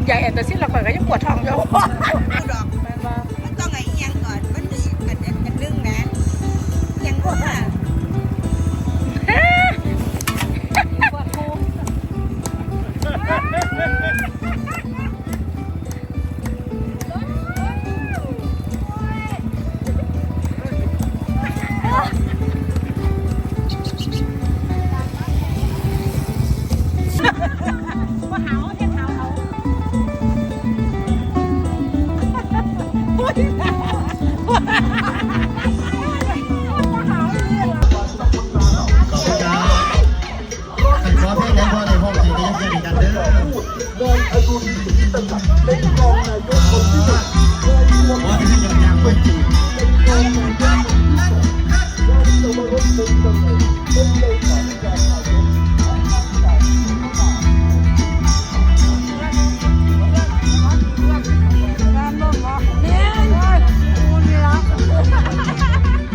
ຢາຍແອນຕາຊິນແລ້ວຂ້ອຍກໍຍັງປວດທ້ອງຢູ່ ດອກ ແມ່ນບໍ່? ມັນຕ້ອງໄອ້ອີ່ຫຍັງກ່ອນ ມັນມີອັນ ອັນ ອັນໜຶ່ງນະ ຫຍັງບໍ່ວ່າ